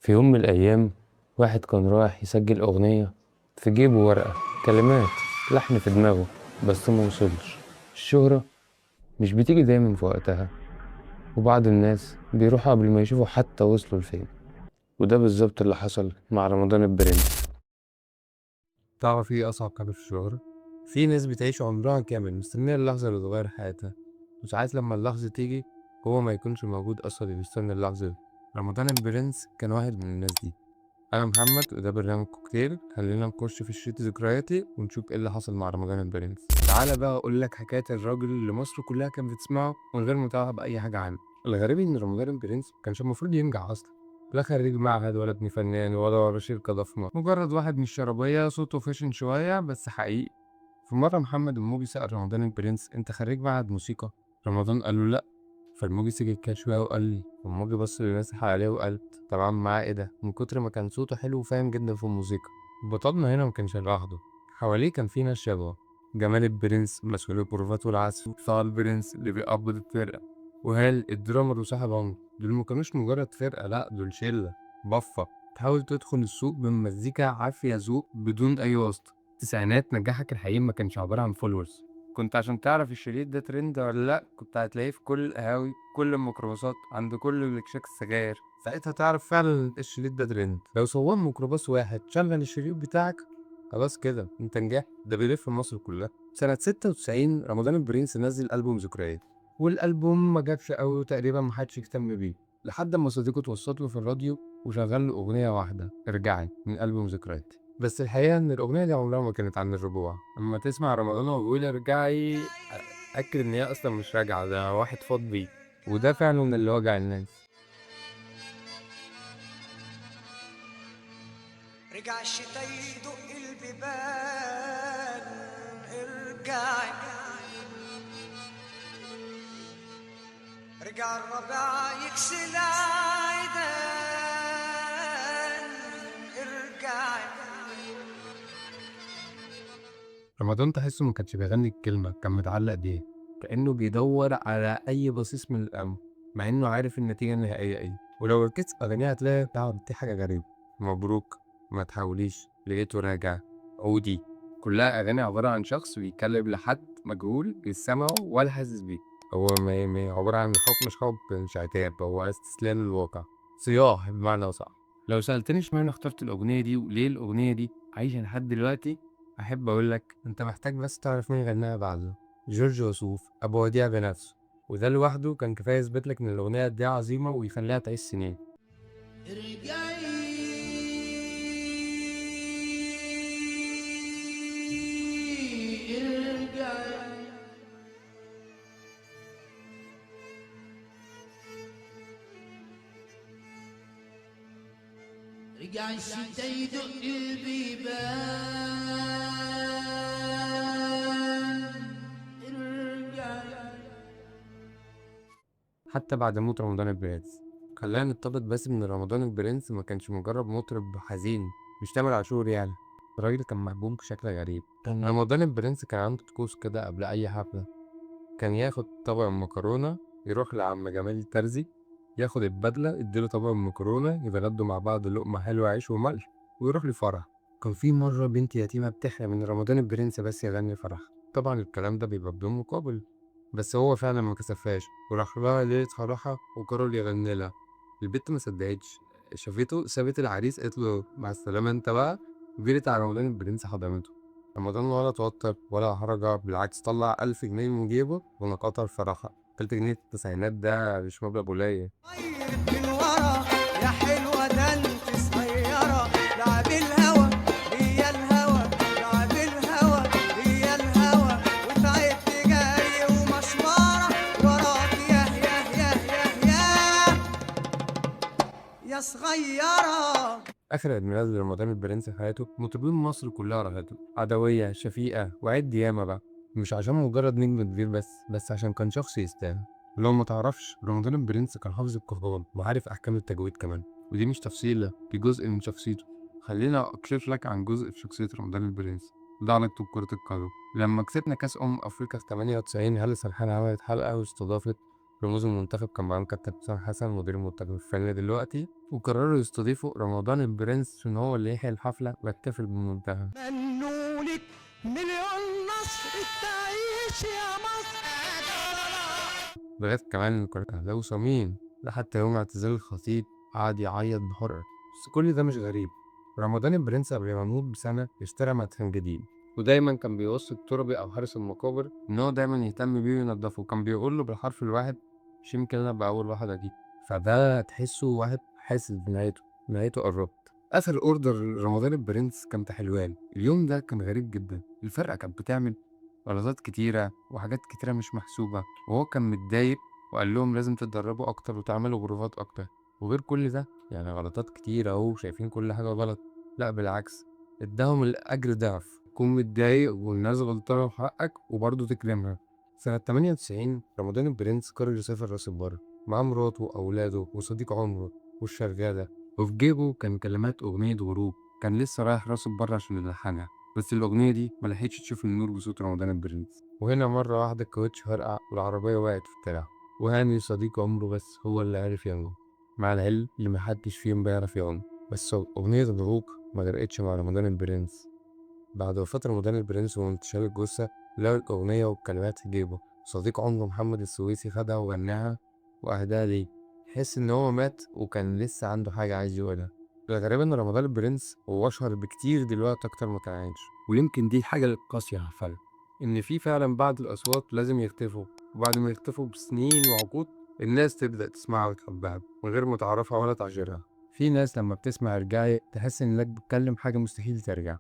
في يوم من الأيام واحد كان رايح يسجل أغنية، في جيبه ورقة كلمات لحن في دماغه، بس ما وصلش. الشهرة مش بتيجي دايما في وقتها، وبعض الناس بيروحوا قبل ما يشوفوا حتى وصلوا لفين، وده بالظبط اللي حصل مع رمضان البرنس. تعرف ايه أصعب حاجة في الشهرة؟ في ناس بتعيش عمرها كامل مستنية اللحظة اللي تغير حياتها، وساعات لما اللحظة تيجي هو ما يكونش موجود أصلا اللي بيستنى اللحظة دي. رمضان البرنس كان واحد من الناس دي. أنا محمد وده برنامج كوكتيل. خلينا نخش في شريط ذكرياتي ونشوف ايه اللي حصل مع رمضان البرنس. تعالى بقى أقول لك حكاية الراجل اللي مصر كلها كانت بتسمعه من غير ما تعرف أي حاجة عنه. الغريب إن رمضان البرنس ما كانش المفروض ينجح أصلا، لا خريج معهد ولا ابن فنان ولا ورا شركة ضخمة، مجرد واحد من الشرابية صوته خشن شوية بس حقيقي. في مرة محمد الموجي سأل رمضان البرنس: أنت خريج معهد موسيقى؟ رمضان قال له لأ. فالموجي سكت كده شوية وقال لي، الموجي بص للناس حواليه وقال طبعا معاه إيه ده، من كتر ما كان صوته حلو وفاهم جدا في الموسيقى. بطلنا هنا ما كانش لوحده، حواليه كان في ناس شبهه: جمال البرنس مسؤول البروفات والعزف، طه البرنس اللي بيقبض الفرقة، وهال ال drummer وصاحب عمره. دول ما كانوش مجرد فرقة، لأ دول شلة بفة تحاول تدخل السوق بمزيكا عافية ذوق بدون أي واسطة. التسعينات نجاحك الحقيقي ما كانش عبارة عن followers، كنت عشان تعرف الشريط ده ترند ولا لأ كنت هتلاقيه في كل القهاوي، كل الميكروباصات، عند كل الاكشاك السجاير. ساعتها تعرف فعلا الشريط ده ترند. لو سواق ميكروباص واحد شغل الشريط بتاعك خلاص كده انت نجحت، ده بيلف مصر كلها. سنة 96 رمضان البرنس نزل ألبوم ذكريات، والألبوم ما جابش قوي وتقريبا ما حدش اهتم بيه، لحد ما صديقه توسط له في الراديو وشغل له أغنية واحدة، ارجعي، من ألبوم ذكريات. بس الحقيقة إن الأغنية دي عمرها ما كانت عن الرجوع. أما تسمع رمضان وهو بيقول ارجعي أكد إن هي أصلا مش راجعة، ده واحد فاض بيه، وده فعلا من اللي وجع الناس. رجع الشتا يدق البيبان، ارجعي، رجع الربيع يكسي العيدان، ارجعي. رمضان تحسه ما كانش بيغني الكلمة، كان متعلق بيها، كأنه بيدور على أي بصيص من الأمل، مع إنه عارف النتيجة النهائية إيه. ولو ركزت في أغانيها هتلاقي دي حاجة غريبة: مبروك، ما تحاوليش، لقيته راجع، عودي، كلها أغاني عبارة عن شخص بيتكلم لحد مجهول بيسمعه ولا حاسس بيه. هو عبارة عن حب، مش حب، مش عتاب، هو استسلام للواقع، صياح بمعنى أصح. لو سألتني اشمعنى اخترت الأغنية دي وليه الأغنية دي عايشة لحد دلوقتي، أحب أقول لك أنت محتاج بس تعرف مين غناها بعده: جورج وسوف، أبو وديع بنفسه. وده لوحده كان كفاية يثبت لك إن الأغنية دي عظيمة ويخليها تعيش سنين. ارجعي ارجعي، رجع الشتا يدق البيبان، ارجعي. حتى بعد موت رمضان البرنس، خلينا نتفق بس إن رمضان البرنس ما كانش مجرد مطرب حزين، مش تامر عاشور يعني، الراجل كان محبوب بشكل غريب. رمضان البرنس كان عنده طقوس كده قبل أي حفلة، كان ياخد طبق المكرونة يروح لعم جمال الترزي، ياخد البدلة يديله طبق المكرونة، يتغدوا مع بعض لقمة حلوة عيش وملح، ويروح لفرح. كان في مرة بنت يتيمة بتحلم إن رمضان البرنس بس يغني فرح. طبعا الكلام ده بيبقى بدون مقابل، بس هو فعلا ما كسفهاش وراح لها ليلة فرحها وقرر يغني لها. البت ما صدقتش، شافته سابت العريس قالت له مع السلامة انت بقى، وجريت على رمضان البرنس حضنته. رمضان ولا توتر ولا حرجة، بالعكس طلع 1000 جنيه من جيبه ونقطها لفرحها. 1000 جنيه في التسعينات ده مش مبلغ قليل. من ورا يا حلوة ده انت صغيرة، لعب الهوى هي الهوى، لعب الهوى هي الهوى، وتعبت جري ومشوارة وراك يا يا يا يا يا يا صغيرة. آخر عيد ميلاد لرمضان البرنس في حياته مطربين مصر كلها راحته، عدوية، شفيقة، وعد ياما بقى، مش عشان مجرد نجم كبير بس عشان كان شخص يستاهل. ولو ما تعرفش، رمضان البرنس كان حافظ القرآن وعارف أحكام التجويد كمان، ودي مش تفصيلة، دي جزء من شخصيته. خلينا أكشف لك عن جزء في شخصية رمضان البرنس، ده علاقته بكرة القدم. لما كسبنا كأس أمم أفريقيا في 98، هالة سرحان عملت حلقة واستضافت رموز المنتخب كان معاهم كابتن حسام حسن مدير المنتخب الفني دلوقتي، وقرروا يستضيفوا رمضان البرنس عشان هو اللي يحيي الحفلة ويحتفل بالمنتخب. منولك مليون نصر تعيش يا مصر. لغاية كمان كان أهلاوي صميم، لحتى يوم اعتزال الخطيب قعد يعيط بحرقة. بس كل ده مش غريب، رمضان البرنس قبل ما يموت بسنة اشترى مدفن جديد، ودايما كان بيوصي التربي أو حارس المقابر إن هو دايما يهتم بيه وينضفه، وكان بيقول له بالحرف الواحد مش يمكن أنا أبقى أول واحد أجيب. فده تحسه واحد حاسس بنهايته، نهايته قربت. آخر order رمضان البرنس كان في حلوان. اليوم ده كان غريب جدا، الفرقة كانت بتعمل غلطات كتيرة وحاجات كتيرة مش محسوبة، وهو كان متضايق وقال لهم لازم تتدربوا أكتر وتعملوا بروفات أكتر. وغير كل ده يعني غلطات كتيرة أهو، شايفين كل حاجة غلط، لا بالعكس اداهم الأجر ضعف. تكون متضايق والناس غلطانة في حقك وبرضه تكرمها. سنة 98 رمضان البرنس قرر يسافر راس البر مع مراته وأولاده وصديق عمره والشغالة، وفي جيبه كان كلمات أغنية غروب، كان لسه رايح راس البر عشان يلحنها، بس الأغنية دي ملحقتش تشوف النور بصوت رمضان البرنس. وهنا مرة واحدة الكاوتش فرقع والعربية وقعت في الترعة، وهاني صديق عمره بس هو اللي عرف ينجو، مع العلم اللي محدش فيهم بيعرف يعوم. بس أغنية غروب ما غرقتش مع رمضان البرنس. بعد وفاة رمضان البرنس وانتشال الجثة لقوا الأغنية والكلمات في جيبه، صديق عمره محمد السويسي خدها وغناها وأهداها ليه، حس إن هو مات وكان لسه عنده حاجة عايز يقولها. الغريب إن رمضان البرنس هو أشهر بكتير دلوقتي أكتر ما كان عايش، ويمكن دي الحاجة القاسية على الفن، إن في فعلا بعض الأصوات لازم يختفوا، وبعد ما يختفوا بسنين وعقود الناس تبدأ تسمعها وتحبها من غير ما تعرفها ولا تعاشرها. في ناس لما بتسمع ارجعي تحس إنك بتكلم حاجة مستحيل ترجع.